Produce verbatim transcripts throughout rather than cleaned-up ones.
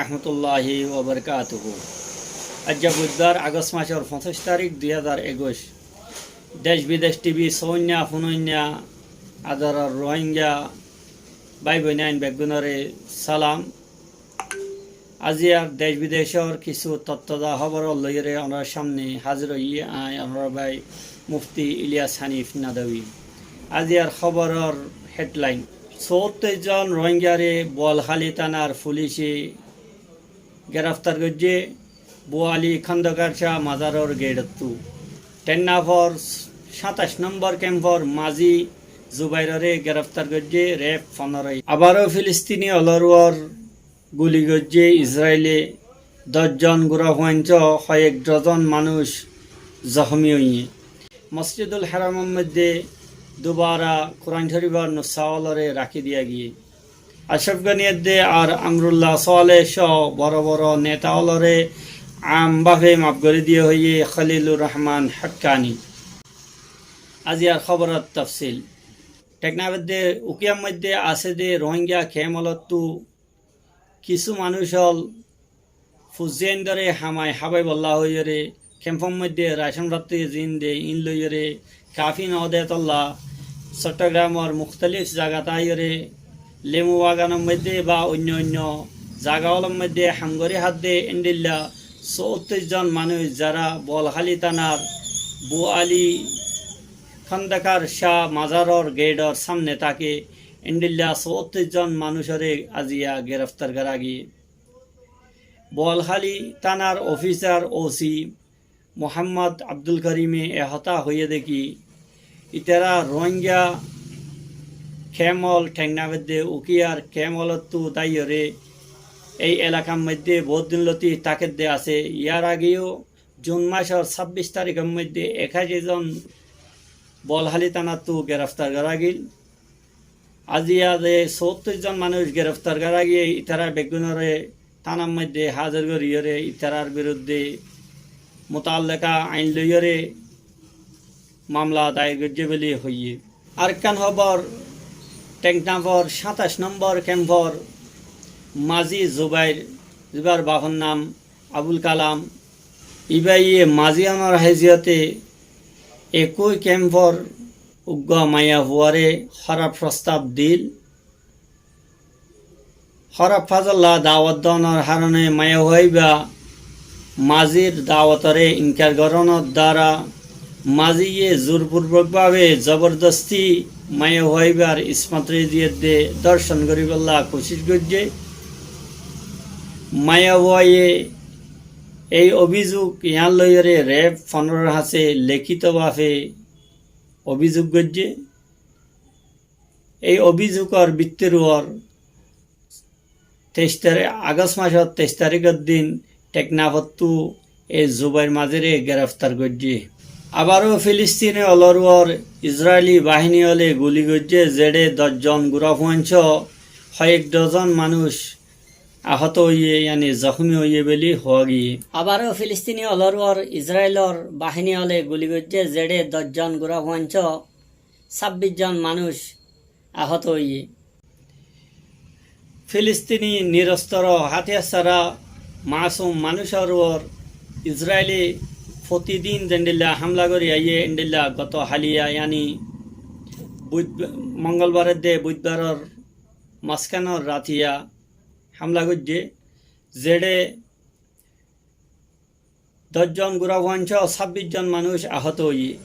Rahmatulláhi wa barakátuhu. Aijja buidbar, Agost masór foñsíc tarík, dui házar ekuic. Dec bidec tibi sóinna, fúnoinna, adoror Ruáingga bái boináin beggúnoré salam. Aziyar dec bidecór kissú tottaza hóbor loiyóre onorar sámne házir óiyi aññí onorar bái Mufti Iliyas Hanif Nadwi. Aziyar hóboror hedlain: Sóttoic zon Ruáinggare Bualháli tánar fulíce gereftar goijjé, Buali Kóndokar Cáh mazaror geçottú. Teknafor sátaic nombor kempor mazi Zubairoré gereftar goijjé, rep fonóro. Abaró Filistini ólor uore guli goijjé Israile, doc zon gurafuain só hoyek dozon manúic zohómi óiye. Mosjidul Haramor moiddé dubara Kuran Córifor nussa ólore rakí diya giyé. Acraf Gani edde ar Amrullah Saleh só boro boro neta ólore am bafe maf gorí diya hoiyé, Khalilur Rahman Hakkani. Aziyar hóboror tafsil. Teknaf edde Ukiar moiddé asé dé Ruáingga kemp ólottú kissú manúic ól fuzzíaindóre hamai hábaibolla hoiyóre kempor moiddé racon fattí ziín de iín loiyóre kafí noó de tolla Sottogramor muktalif zagat aiyóre lemu baganor moiddé ba oinno oinno zaga ólor moiddé ham gorí hádde endilla sóttoic zon manúic, zara Bualháli tánar Buali Kóndokar Cáh mazaror geçor sámne táke, endilla sóttoic zon manúicoré aziya gereftar gorá giyé. Bualháli tánar ofisar osi Muhámmad Abdul Korime e hotá hoiyé dé ki, itará Ruáingga kemp ól Teknaf edde Ukiar kemp ólottú dáiyoré ei elakar moiddé boóut din lóti tákedde asé. Yar ageyó Jun masór sábbic taríkor moiddé ekaci zon Bualháli tánattú gereftar gorá giyíl. Aziya ze sóttoic zon manúic gereftar gorá giyé, itará beggúnoré tánar moiddé házir goríyoré itarár biruddé mutalleka ain loiyóre mamla dair goijjé buli hoiyé. Arekkán hóbor, Teknafor sátaic nombor kempor mazi Zubair, zibar bafor nam Abul Kalam, íbayé mazi ónor haisiyote ekói kempor uggúa maiyafuaré hóraf fostaf diíl. Hóraf fazolla dawot doonor haróne maiyafua íba mazir dawotoré inkar gorónor duara maziyé zurfurbok babe zobordostí maiyafua íbar ismot re ziyedde dórcon goríbolla kucíc goijjé. Maiyafuaye ei obizuk yián loiyóre rep fonóror hañsé lekíto bafe obizuk goijjé. Ei obizukor búttor uore teic tari-, Agost masór teic taríkor din Teknafottú ei Zubair mazire gereftar goijjé. Abaró Filistini ólor uore Izraili bahíni óle guli goijjé, zeçé doc zon gurafuain só hoyek dozon manúic ahoto óiye, yani zohómi óiye buli hoó giyé. Abaró Filistini ólor uore Izrailor bahíni óle guli goijjé, zeçé doc zon gurafuain só sábbic zon manúic ahoto óiye. Filistini nirostoro hátiyar sára masum manúicor uore Izraile fotidin zendilla hámla gorí aiyé, endilla goto háliya, yani buid-, mongolbar edde buidbaror mazkanor ratiya hámla goijjé, zeçé doc zon gurafuain só sábbic zon manúic ahoto óiye.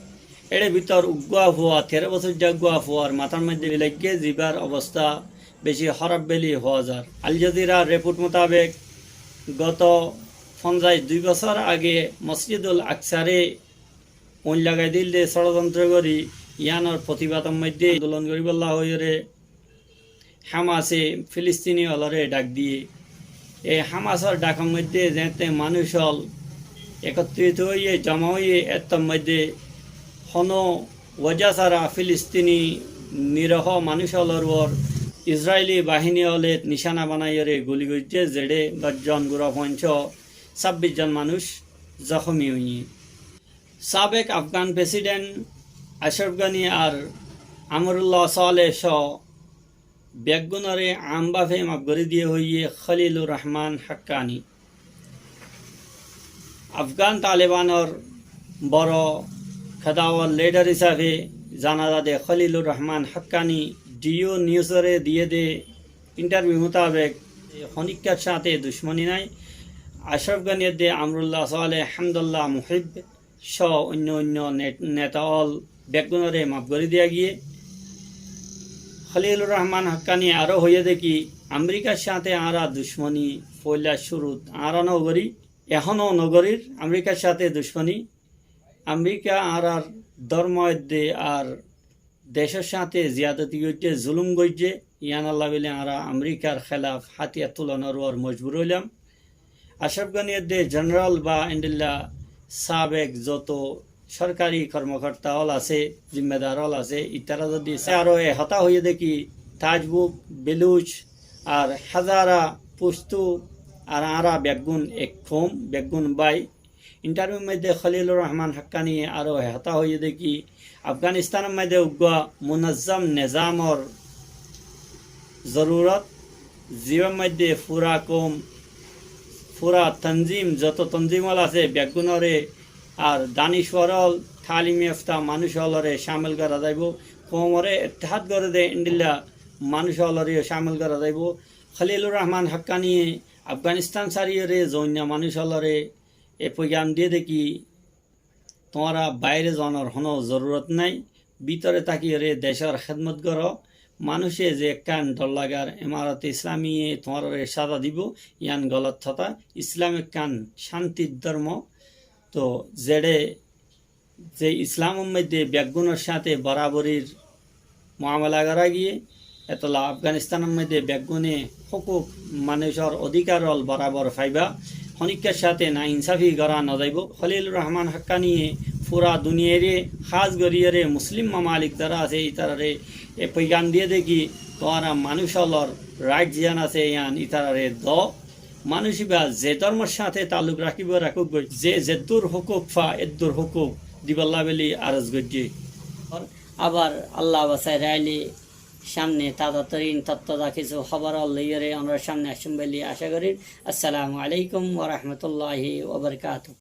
Éçe bútor uggúa fua, teró bosóijja uggúa fuar matár moiddé laiggé, zibar obosta beci hóraf buli hoó zar. Al Jazeerar report mutabek, goto fonzaic dui bosór age Mosjidul Aksare uin lagai dil de sórotontro gorí, yiánor fotibador moiddé andolon goríbolla hoiyóre Hamase Filistini ólore dhak diyé. E Hamasor dhakor moiddé zeéñtte manúic ól ekottorito óiye, zoma óiye, éttor moiddé honó woja sára Filistini nirohó manúic ólor uore Izraili bahíni óle nicána banaiyóre guli goijjé, zeçé doc zon gurafuain só sábbic zon manúic zohómi óiye. Sabek Afgan president Ashraf Ghani ar Amarullah Saleh só Beggúnoré aámbafe maf gorí diyé hoiyé Kholilur Rohman Hakkani. Afgán Talebanor boro kedawar lidar hísafe zana zade Kholilur Rohman Hakkani D U Newsore diyé dé intarviu mutabek honíkkar sáñte ducmoni nái. Acraf Gani edde Amrullah Saleh, Hamdullah Muhib só oinno oinno net-, neta ól beggúnoré maf gorí diya giyé. Kholilur Rohman Hakkani aró hoiyé dé ki, Amerikar sáñte añára ducmoni foila cúrut añára nogorí, ehóno nogorír Amerikar sáñte ducmoni. Amerika añárar dórmo edde ar decór sáñte ziyadoti goijjé, zulum goijjé, yíanolla bóli añára Amerikar hélaf hátiyar tulonor uore mojbur óilam. Acraf Gani edde jeneral ba endilla sabek zoto sorkari kormokorta ól asé, zimmadar ól asé, ítara zodi aró e hotá hoiyé dé ki, Tajbuk, Beluc, ar Hazara, Pushtu, ar añára beggún ek koum, beggún bái, intarviur moidde Kholilur Rohman Hakkani aró e hotá hoiyé dé ki, Afganistanor moidde uggúa munazzam nizamor zorurot, zibar moidde fura koum, fura tanzim, zoto tanzim ól asé, beggúnoré ar danicwar ól, talim yafta manúic óloré camil gora zaibou, koumoré ettehad gore dé endilla manúic óloré camil gora zaibou. Kholilur Rohman Hakkani Afganistan sáriyoré zoinna manúic óloré e foigam diyé dé ki, tuáñra baire zonor honó zorurot nái, bútore tákiyoré decór hédmot goró. Manúice ze ekkán dor lagar Emarate Islamiye tuáñráre saza dibou, yían golot hotá. Islam ekkán cántir dórmo. Toóu zeçé ze Islamor moidde beggúnor sáñte boraborir muamela gorá giyé, etolla Afganistanor moidde beggúne hókuk, manúicor odikar ól borabor faiba, honíkkar sáñte nainsafi gorá nozaibou. Kholilur Rohman Hakkaniye fura duniyairé, hás goríyoré muslim mamalik zará asé ítararé e foigam diyé dé ki, tuáñra manúic ólor rait ziyán asé yían ítararé do. Manúic íba ze dórmor sáñte taalluk rakíbou rakúk goi, ze zeddúr hókuk fa eddúr hókuk dibálla bóli aroz goijjé. Abar Allah basai raile cámne taza torin tottaza kissú hóbor ól loiyóre onórar cámne aiccúm bóli acá gorír. Assalamu alaikum wa rahmatullahi wa barakatuhu.